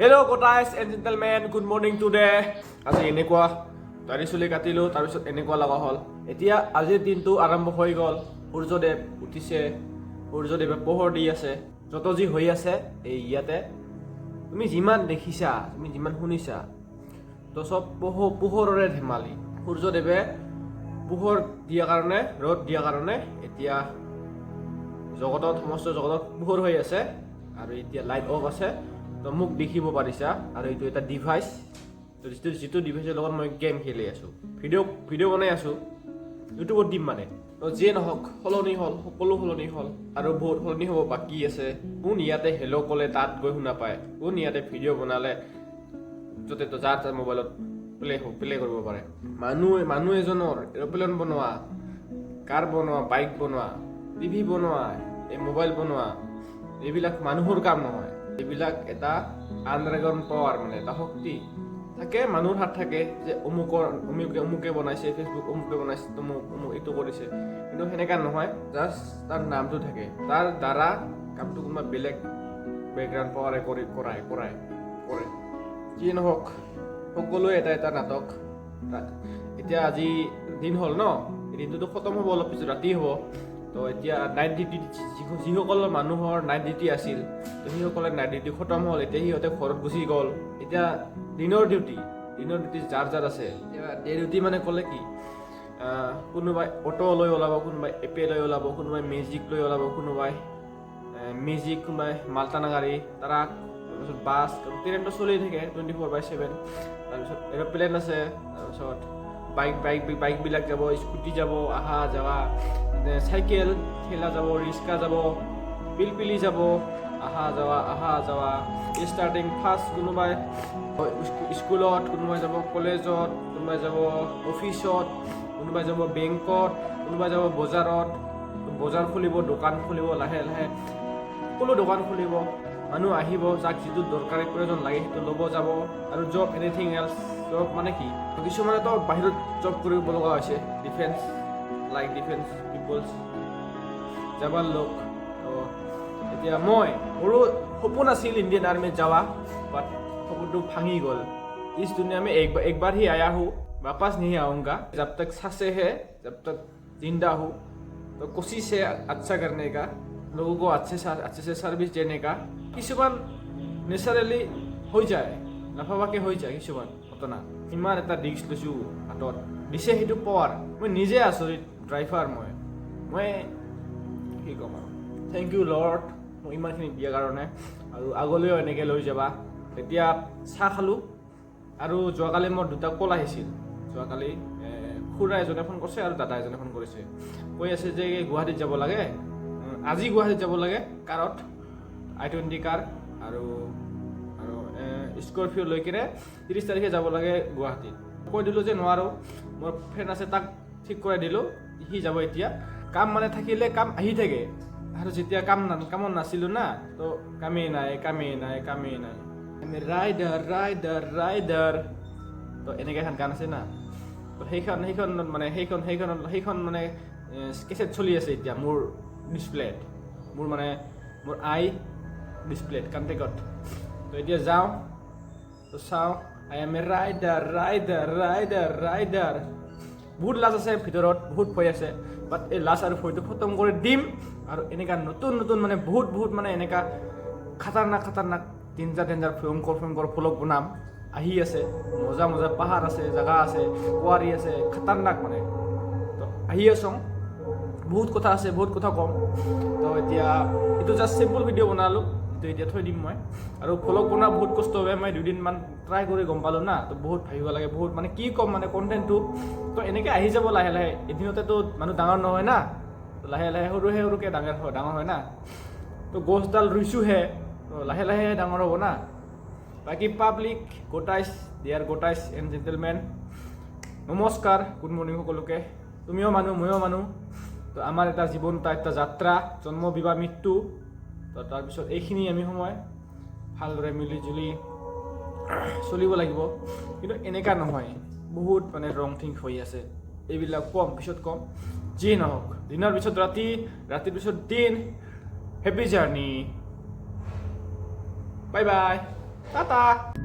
Hello guys and gentlemen, good morning today. আজি এনেকুৱা দাড়ি চুলি কাটিলোঁ, তাৰপিছত এনেকুৱা লগা হ'ল। এতিয়া আজিৰ দিনটো আৰম্ভ হৈ গ'ল। সূৰ্যদেৱ উঠিছে, সূৰ্যদেৱে পোহৰ দি আছে। যত যি হৈ আছে এই ইয়াতে, তুমি যিমান দেখিছা, তুমি যিমান শুনিছা, তো চব পোহৰৰে ধেমালি। সূৰ্যদেৱে পোহৰ দিয়াৰ কাৰণে, ৰ'দ দিয়াৰ কাৰণে এতিয়া জগতত, সমস্ত জগতত পোহৰ হৈ আছে। আৰু এতিয়া লাইট অফ আছে, তো মোক দেখিব পাৰিছা। আৰু এইটো এটা ডিভাইচ, তো যিটো ডিভাইচৰ লগত মই গেম খেলি আছোঁ, ভিডিঅ' বনাই আছোঁ, ইউটিউবত দিম মানে। তো যিয়ে নহওক, সলনি হ'ল, সকলো সলনি হ'ল আৰু বহুত সলনি হ'ব বাকী আছে। কোন ইয়াতে হেল্ল' ক'লে তাত গৈ শুনা পায়, কোন ইয়াতে ভিডিঅ' বনালে য'তে তো যাৰ তাৰ মোবাইলত প্লে কৰিব পাৰে। মানুহ এজনৰ এৰ'প্লেন বনোৱা, কাৰ বনোৱা, বাইক বনোৱা, টিভি বনোৱা, এই মোবাইল বনোৱা, এইবিলাক মানুহৰ কাম নহয়। এইবিলাক এটা আণ্ডাৰগ্ৰাউণ্ড পাৱাৰ, মানে এটা শক্তি থাকে, মানুহৰ হাত থাকে যে অমুকৰ অমুকে অমুকে বনাইছে, ফেচবুক অমুকে বনাইছে, তমুক অমুক এইটো কৰিছে। কিন্তু সেনেকা নহয়, জাষ্ট তাৰ নামটো থাকে, তাৰ দ্বাৰা কামটো কোনোবা বেলেগ বেকগ্ৰাউণ্ড পাৱাৰে কৰি কৰাই কৰাই কৰে। যিয়ে নহওক, সকলোৱে এটা এটা নাটক। এতিয়া আজি দিন হ'ল ন, এই দিনটোতো খতম হ'ব অলপ পিছত, ৰাতি হ'ব। তো এতিয়া নাইট ডিউটি, যিসকল মানুহৰ নাইট ডিউটি আছিল, তো সেইসকলে নাইট ডিউটি খতম হ'ল, এতিয়া সিহঁতে ঘৰত গুচি গ'ল। এতিয়া দিনৰ ডিউটি, দিনৰ ডিউটি যাৰ যাৰ আছে, এতিয়া ডে ডিউটি মানে ক'লে কি, কোনোবাই অ'টো লৈ ওলাব, কোনোবাই এপে লৈ ওলাব, কোনোবাই মেজিক লৈ ওলাব, কোনোবাই মেজিক, কোনোবাই মালটানা গাড়ী, ট্ৰাক, তাৰপিছত বাছ, ট্ৰেইনটো চলি থাকে 24/7। তাৰপিছত এৰ'প্লেন আছে, তাৰপিছত বাইক বাইকবিলাক যাব, স্কুটি যাব, অহা যোৱা, চাইকেল, ঠেলা যাব, ৰিক্সা যাব, পিলপিলি যাব, অহা যোৱা, অহা যোৱা। ষ্টাৰ্টিং ফাৰ্ষ্ট কোনোবাই স্কুলত, কোনোবাই যাব কলেজত, কোনোবাই যাব অফিচত, কোনোবাই যাব বেংকত, কোনোবাই যাব বজাৰত। বজাৰ খুলিব, দোকান খুলিব, লাহে লাহে সকলো দোকান খুলিব, মানুহ আহিব, যাক যিটো দৰকাৰী প্ৰয়োজন লাগে সেইটো ল'ব যাব। আৰু জব, এনিথিং এলছ, জব মানে কি, কিছুমানেতো বাহিৰত জব কৰিব লগা হৈছে, ডিফেন্স, লাইক ডিফেন্স পিপলছ যাবাৰ লোক। তো এতিয়া মই, মোৰো সপোন আছিল ইণ্ডিয়ান আৰ্মিত যাৱা, বাট সপোনটো ভাঙি গ'ল। इस दुनिया में एक बार ही आया हूँ, वापस नहीं आऊँगा। जब तक सांसें है, जब तक जिंदा हूँ, तो कोशिश है अच्छा करने का, लोगों को अच्छे से सर्विस देने का। কিছুমান নেচাৰেলি হৈ যায়, নাভাবাকে হৈ যায় কিছুমান ঘটনা। ইমান এটা ৰিস্ক লৈছোঁ, হাতত দিছে সেইটো পাৱাৰ, মই নিজে আচৰিত। ড্ৰাইভাৰ মই কি ক'ম আৰু, thank U lord, মোক ইমানখিনি দিয়াৰ কাৰণে আৰু আগলৈও এনেকৈ লৈ যাবা। এতিয়া চাহ খালোঁ। আৰু যোৱাকালি মোৰ দুটা কল আহিছিল। যোৱাকালি খুৰা এজনে ফোন কৰিছে আৰু দাদা এজনে ফোন কৰিছে। কৈ আছে যে গুৱাহাটীত যাব লাগে, আজি গুৱাহাটীত যাব লাগে কাৰত, আই 20 কাৰ আৰু স্কৰপিঅ' লৈ কিনে 30 তাৰিখে যাব লাগে গুৱাহাটীত। কৈ দিলোঁ যে নোৱাৰোঁ, মোৰ ফ্ৰেণ্ড আছে, তাক ঠিক কৰাই দিলোঁ, সি যাব এতিয়া। কাম মানে থাকিলে কাম আহি থাকে। আৰু যেতিয়া কামত নাছিলোঁ না, তো কামেই নাই, কামেই নাই, কামেই নাই। আমি ৰাইডাৰ, ৰাইডাৰ, ৰাইডাৰ। তো এনেকৈ এখন গান আছে না, তো সেইখন মানে সেইখন মানে কেছেট চলি আছে এতিয়া মোৰ ডিছপ্লেত, মোৰ মানে মোৰ আই ডিছপ্লেত কণ্টেক্টত। তো এতিয়া যাওঁ, তো চাওঁ, I am a rider, rider, rider, rider। বহুত লাজ আছে ভিতৰত, বহুত ভয় আছে, বাট এই লাজ আৰু ভয়টো খতম কৰি দিম। আৰু এনেকুৱা নতুন নতুন মানে বহুত বহুত মানে এনেকুৱা খাতাৰনাক খাতাৰনাক, ডেঞ্জাৰ ডেঞ্জাৰ, ভয়ংকৰ ভয়ংকৰ ভ্লগ বনাম। আহি আছে মজা মজা, পাহাৰ আছে, জেগা আছে, কোৱাৰী আছে, খাতাৰনাক মানে। তো আহি আছোঁ, বহুত কথা আছে, বহুত কথা ক'ম। তো এতিয়া এইটো জাষ্ট চিম্পল ভিডিঅ' বনালোঁ, এইটো এতিয়া থৈ দিম মই। আৰু ভ্লগ বনোৱা বহুত কষ্ট হয়। মই দুদিনমান ট্ৰাই কৰি গম পালোঁ না, তো বহুত ভাবিব লাগে, বহুত মানে কি ক'ম, মানে কণ্টেণ্টটো তো এনেকৈ আহি যাব লাহে লাহে। এদিনতেতো মানুহ ডাঙৰ নহয় না, তো লাহে লাহে সৰুহে সৰুকৈ ডাঙৰ হয় না। তো গছডাল ৰুইছোঁহে, তো লাহে লাহে ডাঙৰ হ'ব না। বাকী পাব্লিক গোটাইছ, ডিয়াৰ গোটাইছ এণ্ড জেণ্টেলমেন, নমস্কাৰ, গুড মৰ্ণিং সকলোকে। তুমিও মানুহ, ময়ো মানুহ। তো আমাৰ এটা জীৱন, এটা যাত্ৰা, জন্ম, বিবাহ, মৃত্যু। তো তাৰপিছত এইখিনি আমি সময় ভালদৰে মিলি জুলি চলিব লাগিব। কিন্তু এনেকুৱা নহয়, বহুত মানে ৰং থিং হৈ আছে, এইবিলাক কম পিছত ক'ম। যিয়ে নহওক, দিনৰ পিছত ৰাতি, ৰাতিৰ পিছত দিন। Happy journey, bye bye. Tata.